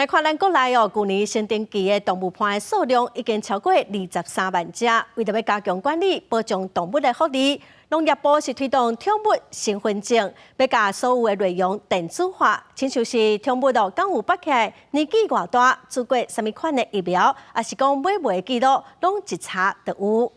來看咱國內哦，舊年新登記的動物伴的數量已經超過23萬隻。為著欲加強管理，保障動物的福利，農業部是推動寵物身份證，欲共所有的內容電子化，親像是寵物哦，敢有縛起來，年紀偌大，注過啥物款的疫苗，抑是講買賣記錄，攏一查就有。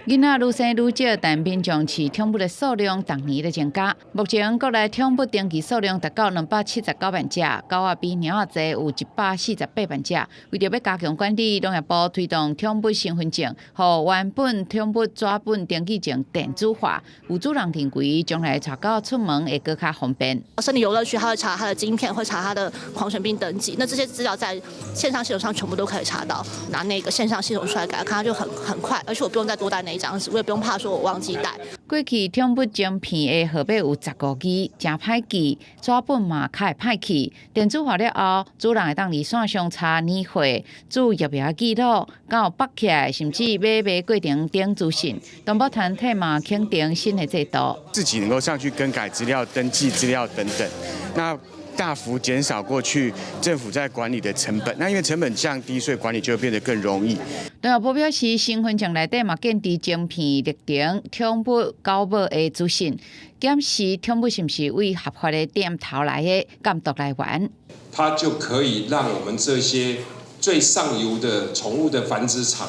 囡仔愈生愈少，但民眾飼寵物的數量逐年咧增加。目前國內寵物登記數量達到279萬隻，狗仔比貓仔濟有148萬隻。為著欲加強管理，農業部推動寵物身份證，予原本寵物紙本登記證電子化。有主人認為，將來帶狗出門會閣較方便。森林遊樂區，他會查他的晶片，會查他的狂犬病登記。那這些資料在線上系統上全部都可以查到。拿那個線上系統出來給他看，他就很快，而且我不用再多帶那一張紙，我也不用怕說我忘記帶。過去寵物晶片的號碼有15支，誠歹記，紙本嘛較會歹去。電子化了後，主人會當佇線上查年歲、注疫苗記錄，敢有縛起來，甚至買賣過程等資訊。動保團體嘛肯定新的制度，自己能夠上去更改資料、登記資料等等，那大幅減少過去政府在管理的成本。那因為成本降低，所以管理就會變得更容易。農業部表示，身份證內底嘛建置晶片歷程、寵物狗母的資訊，檢視寵物是毋是對合法的店頭來的監督來源。它就可以讓我們這些最上游的寵物的繁殖場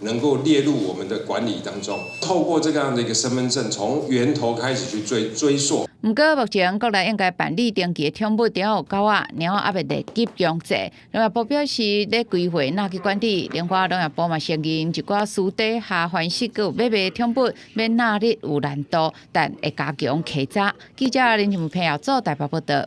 能夠列入我們的管理當中，透過這樣的一個身份證，從源頭開始去追溯。毋過目前國內應該辦理登記的寵物，著有狗仔、貓仔猶未列入強制。農業部表示，咧規劃納去管理。另外，農業部嘛承認，一寡私底下繁殖閣有買賣寵物，欲納入有難度，但會加強稽查。記者林靜朋友做台北報道。